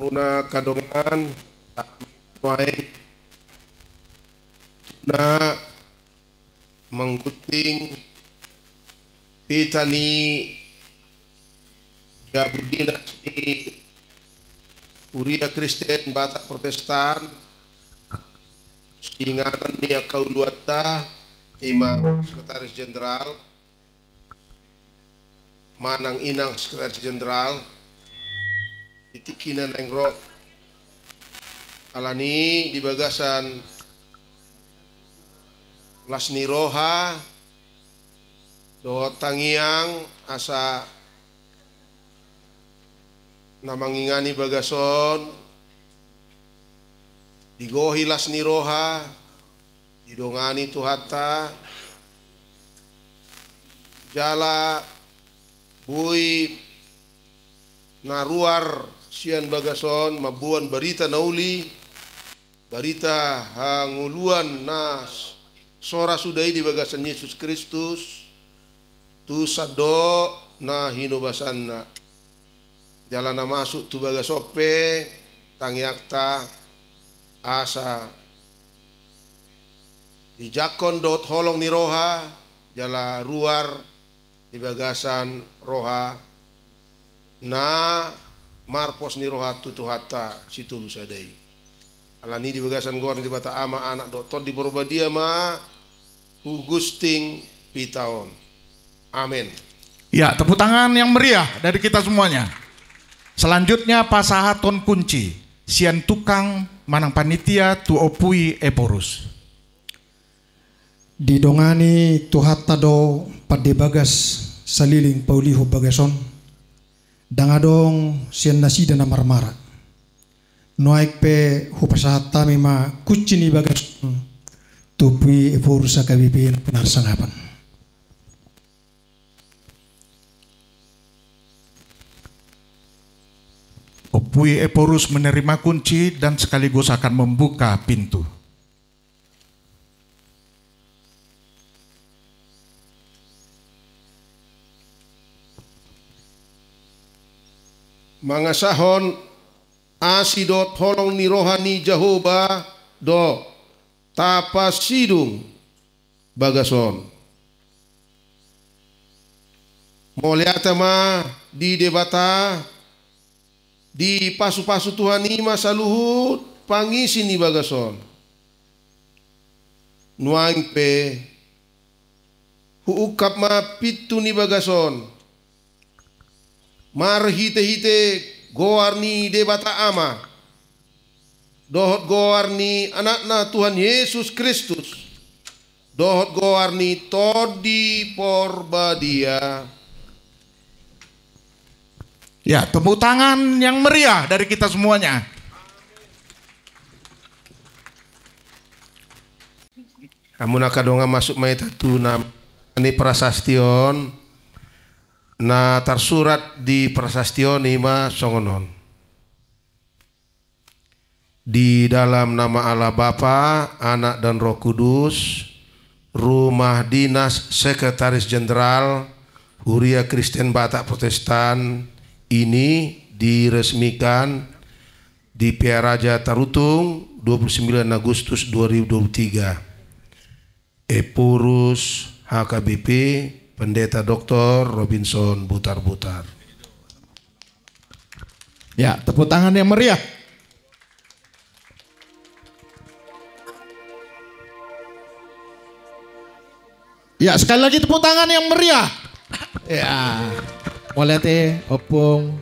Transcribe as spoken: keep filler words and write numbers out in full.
Hamu na angka dongan, nuaeng na manggunting pita ni jabu dinas ni Huria Kristen Batak Protestan, siinganan ni angka uluanta, ima Sekretaris Jenderal, manang inang Sekretaris Jenderal, di tingki na naeng ro. Alani di bagasan las ni roha dohot tangiang asa na mangingani bagas on, digohi las ni roha, didongani Tuhanta, jala boi na ruar sian bagas on mamboan barita na uli, barita hangoluan na s-, so ra suda i di bagasan Jesus Kristus, tu sandok na hinobasanna. Jala na masuk tu bagas on pe tangiangta asa dijangkon dohot holong ni roha, jala ruar di bagasan roha na marpos ni roha tu Tuhanta Sitolu Sada i. Alani di bagasan goar ni Debata Ama, Anak dohot Tondi Porbadia ma hugunting pita on. Amen. Ya, tepuk tangan yang meriah dari kita semuanya. Selanjutnya pasahaton kunci sian tukang manang panitia tu Ompu i Ephorus. Didongani Tuhanta do pande bagas saleleng paulihon bagas on, ndang adong sian nasida na marmara. Nuaeng pe hupasahat hami ma kunci ni bagas on tu Ompu i Ephorus H K B P na pinarsangapan. Ompu i Ephorus menerima kunci dan sekaligus akan membuka pintu. Mangasahon asi dohot holong ni roha ni Jahowa do tapasidung bagas on. Mauliate ma di Debata, dipasupasu Tuhan i ma saluhut pangisi ni bagas on. Nuaeng pe huungkap ma pintu ni bagas on marhitehite goar ni Debata Ama, dohot goar ni Anakna Tuhan Jesus Kristus, dohot goar ni Tondi Porbadia. Ya, tepuk tangan yang meriah dari kita semuanya. Hamu na angka dongan, masuk ma hita tu nama ni prasasti on. Na tarsurat di prasasti on ima songon on. Di dalam nama Allah Bapa, Anak, dan Roh Kudus, Rumah Dinas Sekretaris Jenderal Huria Kristen Batak Protestan ini diresmikan di Pearaja Tarutung, dua puluh sembilan Agustus dua ribu dua puluh tiga. Ephorus H K B P, Pendeta Doktor Robinson Butarbutar. Ya, tepuk tangan yang meriah. Ya, sekali lagi tepuk tangan yang meriah. Ya. Mauliate, Ompung.